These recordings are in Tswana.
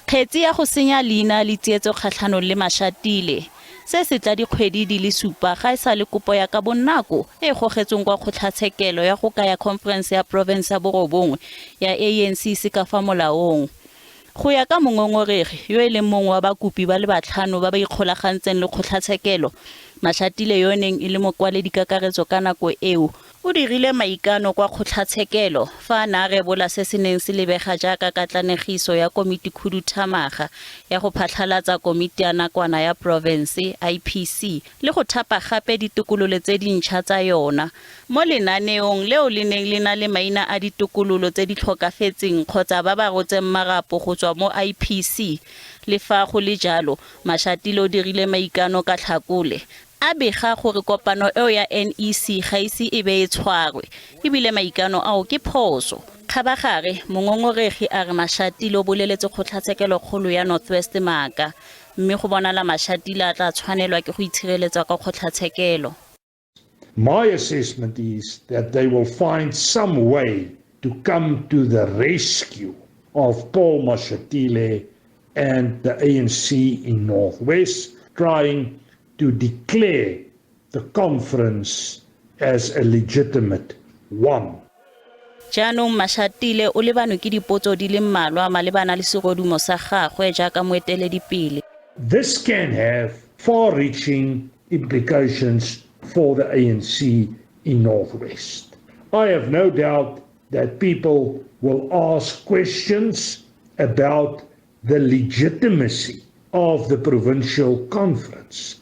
Kgetsi ya go senya leina le tsietso kgatlhanong le Mashatile. Se se tla dikgwedi di le supa ga e sa le kopo ya ka bonako e e gogetsweng kwa kgotlatshekelo ya go kaya khonferense ya porofense ya borobongwe ya ANC e se ka fa molaong. Go ya ka mongongoregi, yo e leng mongwe wa bakopi ba le batlhano ba ba ikgolagantseng le kgotlatshekelo, Mashatile yo e neng e le mokwaledikakaretso ka nako eo, o dirile maikano kwa kgotlatshekelo fa a ne a rebola se se neng se lebega jaaka katlanegiso ya komitikhuduthamaga ya go phatlhalatsa Komiti ya Nakwana ya Porofense, IPC, le go thapa gape ditokololo tse dintšha tsa yona. Mo lenaneong leo le neng le na le maina a ditokololo tse di tlhokafetseng kgotsa ba ba rotseng marapo go tswa mo IPC. Le fa go le jalo, Mashatile o dirile maikano ka Tlhakole, a bega gore kopano eo ya NEC ga ise e be e tshwarwe, e bile maikano ao ke phoso. Kgabagare, mongongoregi a re Mashatile o boleletse Kgotlatshekelokgolo ya North West maaka, mme go bonala Mashatile a tla tshwanelwa ke go itshireletsa kwa kgotlatshekelo. My assessment is that they will find some way to come to the rescue of Paul Mashatile and the ANC in North West, trying to declare the conference as a legitimate one. Jaanong Mashatile o lebanwe ke dipotso di le mmalwa malebana le serodumo sa gagwe jaaka moeteledipele. This can have far-reaching implications for the ANC in North West. I have no doubt that people will ask questions about the legitimacy of the provincial conference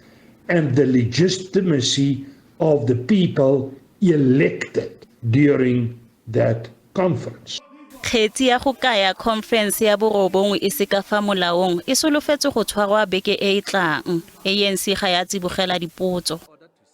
and the legitimacy of the people elected during that conference. Kgetsi ya go kaya khonferense ya borobongwe e se ka fa molaong e solofetswe go tshwarwa beke e e tlang. ANC ga ya tsibogela dipotso.